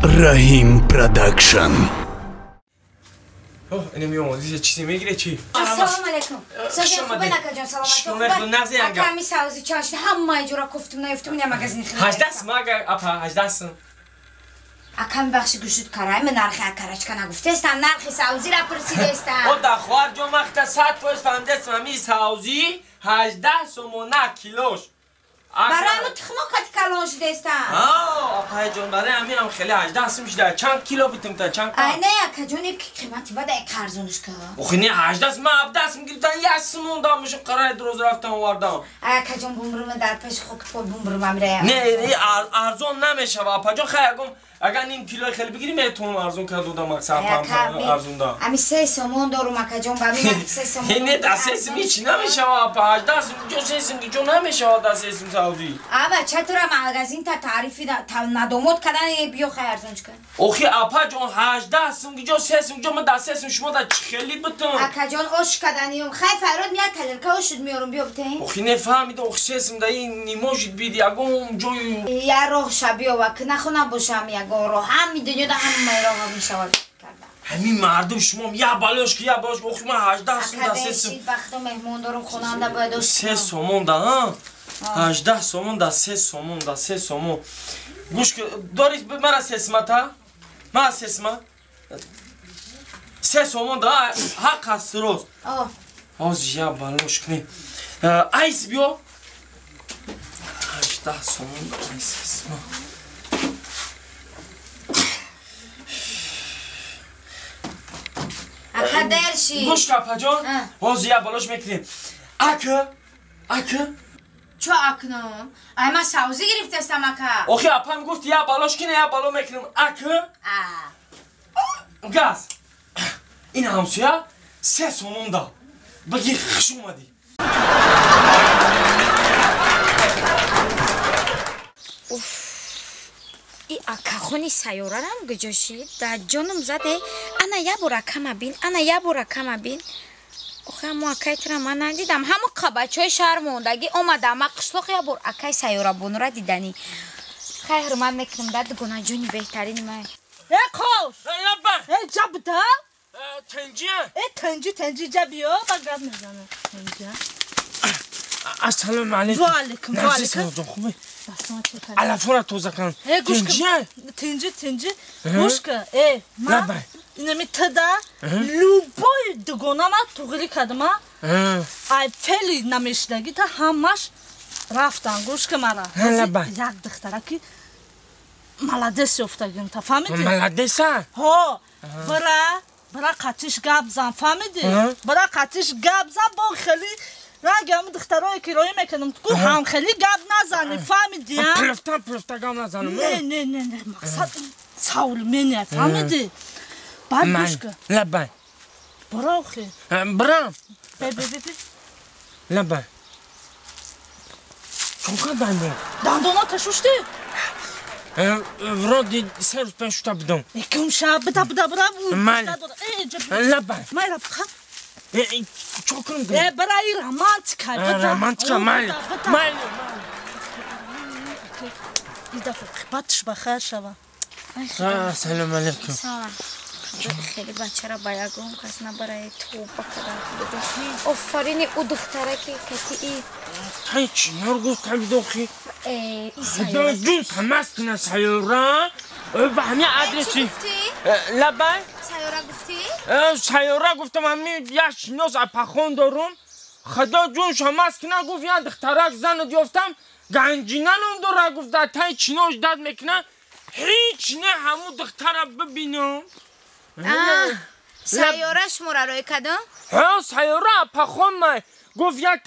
Раҳим Продакшн. Ина меомад, чизе мегире чи? Ассалому алайкум. Сожин хубе накаҷон, саломатӣ хубе? Ака ҳами савзи чанд шуда, ҳамаи ҷора кофтум, наёфтум, ина магазини хеле. 18 сум, ага апа, 18 сум. Ака мебахши гӯшт карай, ман нархи акарачка нагуфтестам, нархи савзира пурсидестам. О да хоҳарҷон, вақта 100% фаҳмидестам, ҳами савзӣ 18 сомона килош. Барои мо тухмо кати калон шудестам. Апайҷон, барои ҳаминам хеле 18 сум шуда. Чанд кило битум та чанд? Ай не, акаҷон, ки қимати бада арзонш ка. Охи не 18 сум, 17 сум гирифтан, 1 сум мондам, мешум қарай дуроз рафтам овардам. Ай акаҷон, бумбурма дар пеши хок по бумбурма мирая. Не, арзон намешава апаҷон, хай ягон агар ним килои хеле бигирӣ метавонам арзон карда додам, мақсад арзон да. Ами 3 сомон дорум акаҷон, ба ман 3 сомон. Не, да 3 сум ҳеч намешава апа, 18 сум ҷо 3 сум ҷо намешава да 3 сум савзӣ. Аба чатура магазин та таърифи надомод кадан биё хай арзон чика. Охи апаҷон, 18 сум ҷо 3 сум ҷо ман да 3 сум шумо да чӣ хеле битум. Акаҷон ош каданиюм, хай фарод мия талерка ош шуд меорум биё битен. Охи не фаҳмидам, охи 3 сум да ин не может быть ягон ҷой. Я роҳ ша биё ва ки нахона бошам ягон роҳ, ҳами дунёда ҳамаи роҳ мешавад карда. Ҳамин мардум шумо я балош ки я балош, охи ман 18 сум да 3 сум. Бахто меҳмон дорум, хонанда бояд ош. 3 сомон да, 18 сомон да 3 сомон да 3 сомон. Гӯш дори мара 3 сумата? Мара 3 сума? 3 сомон да ҳақ аст роз. Ҳозир я балош кунем. Айс биё. 18 сомон да 3 сума. Ака дерши. Гӯш кун апаҷон, ҳозир я балош мекунем. Ака, ака. Чо акнум? Ай ман савзӣ гирифтастам ака. Охи апам гуфт я балош кине, я бало мекунем. Ака? Газ. Ин ҳамсоя 3 сомон да. Баги хуш омадӣ. Уф. И акахони сайёрарам куҷо шид? Дар ҷоном заде. Ана я бор акама бин, ана я бор акама бин. Охи ҳамо акай тира ман надидам. Ҳамо қабачҳои шаҳр мондагӣ омада ма қишлоқ я бор акай сайёрабонура диданӣ. Хай ҳурмат мекунам да дугонаҷони беҳтарини ман. Э қош! Э ҷабда? Тенҷия? Э тенҷи, тенҷи ҷабиё, ба гап мезанам. Тенҷия. Ассалому алайкум. Ва алайкум, ва алайкум. Хубе? Алафора тоза кун. Тенҷия? Тенҷи, тенҷи. Гӯш кун. Э, ман инами тда любой дугонама туғри кардама. Ай фели намешидаги та ҳамаш рафтан. Гӯш кун мара. Як духтара ки молодец ёфтагим та фаҳмидӣ? Молодеса? Ҳо, бира, бира қатиш гап зан, фаҳмидӣ? Бира қатиш гап зан бо хеле ранги ҳамун духтарое ки роӣ мекардам, ку ҳам хеле гап назанӣ, фаҳмидӣ? Пилифта, пилифта гап назанам. Не, не, не, не, мақсад савлмене, фаҳмидӣ? Баъд гӯш кун. Лабай. Бира охи. Бирам. Бе, бе, бе, бе. Лабай. Чон кардай мо? Дандоната шуштӣ? Вроде се рӯз пеш шута будам. Кум ша, буда, буда, буда. Майли. Лабай. Майра, ха. Чо кунам? Э, бира и романтика. Романтика, майли. Майли. И дафъа қибатш ба хайр шава. Ассалому алайкум. Салом. Хеле бачара ба ягон кас набарае توба кардам. Офарини ӯ духтара ки кати Тай чинор гуфт кабидохи. и сайёра. Ҷун тамас куна сайёра. Ба ҳамин адреси. Лабай? Сайёра гуфтӣ? Сайёра гуфтам, ҳамин як шинос апахон дорум. Худо ҷун шамас куна гуфт як духтарак занат ёфтам, ганҷина ном дора гуфт, дар таи чинош дад мекуна. Ҳеч не ҳамун духтара бибинам. Сайёра шумора роӣ кардам? Ҳа, сайёра апахон май. Гуфт як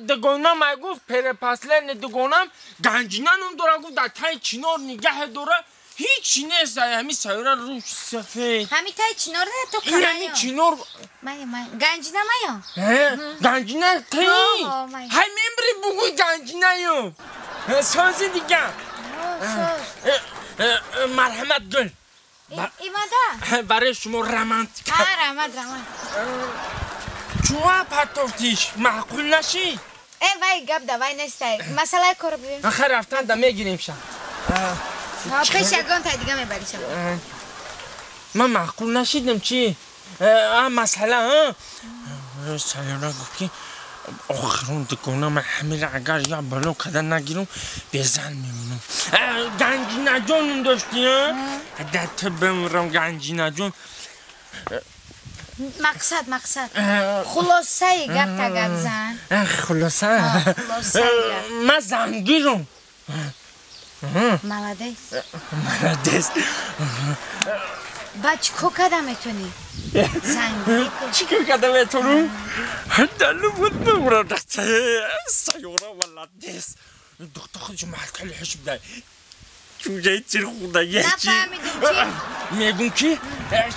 дугонам ай гуфт перепаслени дугонам ганҷина ном дора гуфт дар таи чинор нигаҳе дора. Ҳеч нест ҳамин сайёра рӯш сафед. Ҳамин таи чинор не то караё. Ҳамин чинор. Мая, мая. Ганҷина мая? Ганҷина таи. Ҳай мембри бугӯй ганҷинаю. Сози дига. Соз. Марҳамат гул. Имада? Барои шумо романтика. Роман, роман. Чуа партофтиш? Маъқул нашид? Э, вай гап да, вай нестай. Масъалаи корро бибин. Хай рафтан да мегирем ша. Пеш ягон тай дига мебарӣ шава. Ман маъқул нашидам чи? Масъала, Сайёра гуфт ки охирон дукона ман ҳамира агар я бало када нагирам безан мемонам. Ганҷинаҷонум дошти, да ту бимирам ганҷинаҷон. Мақсад, мақсад. Хулосаи гап та гап зан. Хулоса? Ман зангирам. Молодец. Молодец. Ба чӣ кор карда метонӣ? Зангирӣ кун. Чӣ кор карда метонам? Далу буд бимирам Сайёра молодец. Духтар худшо маҳкали ҳуш бидай. Чӯҷаи тир хӯрда ячи. Нафаҳмидим чӣ? Мегум ки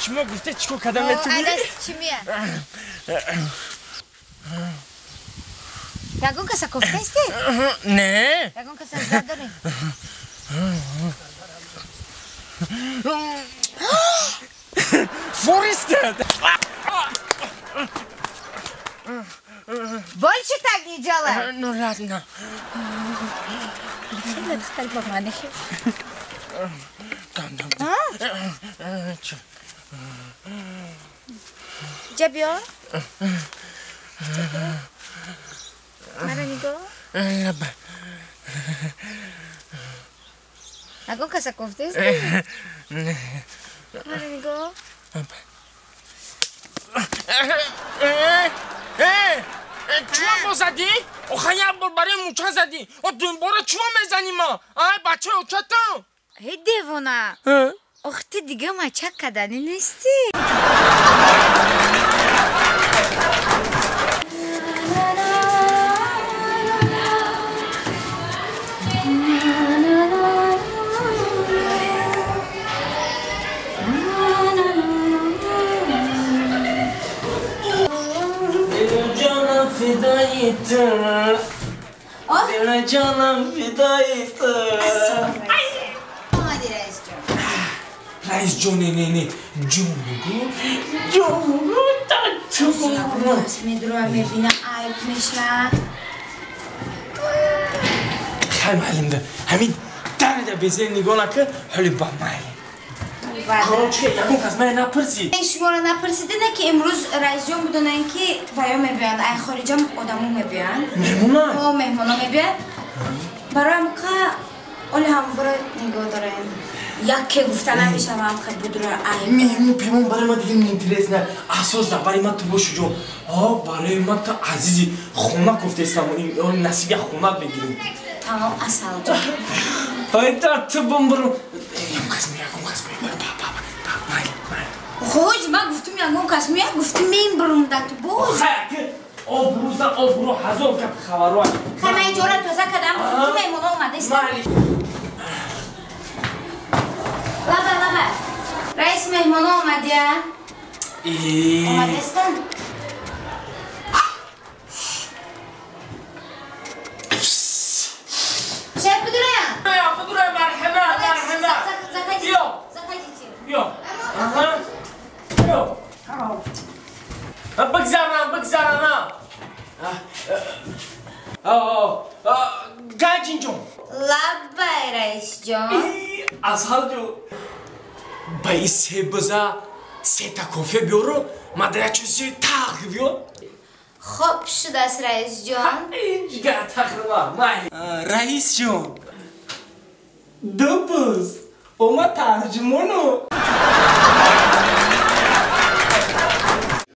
шумо гуфта чӣ кор карда метонӣ? Ай даст чӣ меяд? Ягон каса кофтаисти? Не. Ягон каса зад дорӣ? Фористед! Больше так не делай! Ну ладно. Ҷа биё. Мара нигоҳ. Ягон каса кофтаист? Мара нигоҳ. Чума мо задӣ? Охир як бор барои муча задӣ. Дубора чума мезанӣ мо? Ай бачаи очатон. Эй девона. Ох ту дига мачак каданӣ нестӣ. Дила ҷонам фидои ту. Омади раисҷон. Раисҷон, не, не, не. Ҷон бугу. Ҷон бугу. Кас медура мебина айб меша. Хай маълимда. Ҳамин дарда безер нигоҳ накар, ҳоли ба майли. Короче, ягон кас мана напурсид. Шуморо напурсида, ки имрӯз раисҷон будонанд ки ваё мебиёянд, ай хориҷа одамо мебиёянд. Меҳмонан? О, меҳмоно мебиёянд. Барои ҳамқа оли ҳамвора нигоҳ дорем. Яке гуфта намешава ҳамқа будура айб. Меҳмон пемон барои ман дига неинтересно. Асос да барои ман ту боши ҷон. О, барои ман ту азизи хона гуфтаистам, насиби як хонат мегирем. Тамом асалҷон. Ай да ту бимбирам. Ягон кас меяд, ягон кас меяд. Ба, ба, ба, майли, майли. Хоҷ, ман гуфтум ягон кас меяд, гуфтум мембирам да ту боз. Хай, обрӯ за обрӯ ҳазор гап хабаро. Хай, ман иҷора тоза кардам, гуфтум меҳмоно омадаистанд. Майли. Лаба, лаба. Раис меҳмоно омадия? Омадаистанд? Шеф будураям? Будурай, марҳама, марҳама. Заходите. Заходите. Биё. Аҳа. Биё. Бигзарам, бигзарам. Ганҷинҷон. Лаббай, раисҷон. Асалҷон. Ба ин се биза сета кофе биёру, ман дар як чизи тақ биё. Хоб шудааст, раисҷон. Ҷигар тақриба, майли. Раисҷон. Ду буз. Омад тарҷумону.